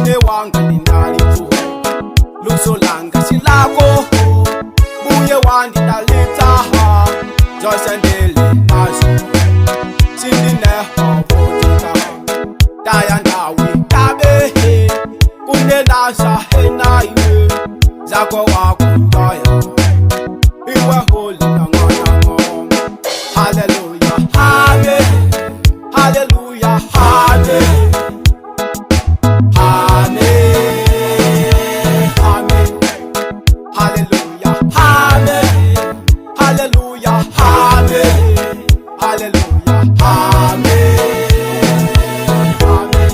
Ine wanga ndinalito luso langa silako buye wandidalitsa zose ndili nazo sindinehovotika taya ndawi tabehe kunelasa henaye zako wakundoya iwe holi nangonango. Hallelujah, amen. Hallelujah, amen. Amen, amen. Hallelujah, amen. Hallelujah, amen. Hallelujah, amen. Amen.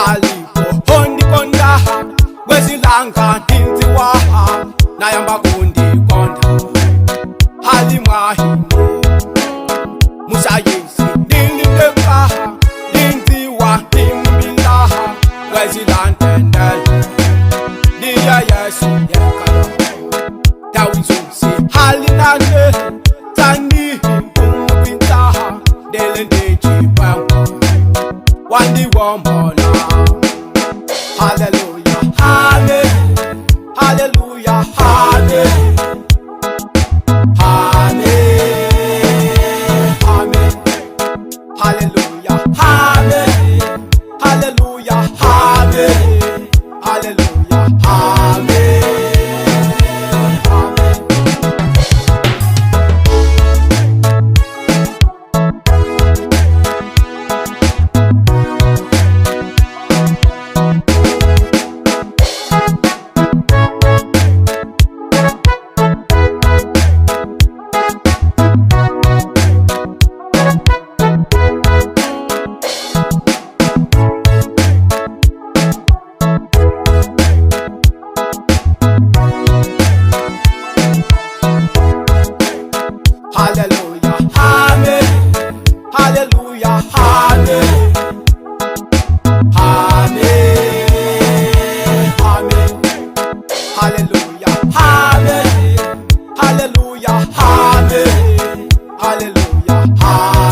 Alipo hondikonda kwezilanga ndinziwaha nayamba kundikonda halimwahine musayisi ndilindekaha ndinziwa ndimbilaha kwezilantendele ndiye Yesu yekalo tawuzusi halinane tanihi umubintaha ndele ndijibangwa wandiwombola. Hallelujah, amen. Hallelujah, amen. Amen, amen. Hallelujah, amen. Hallelujah, amen. Hallelujah, amen. Amen. Hallelujah, amen. Hallelujah, amen. Amen, amen. Hallelujah, amen. Hallelujah, amen. Hallelujah, amen.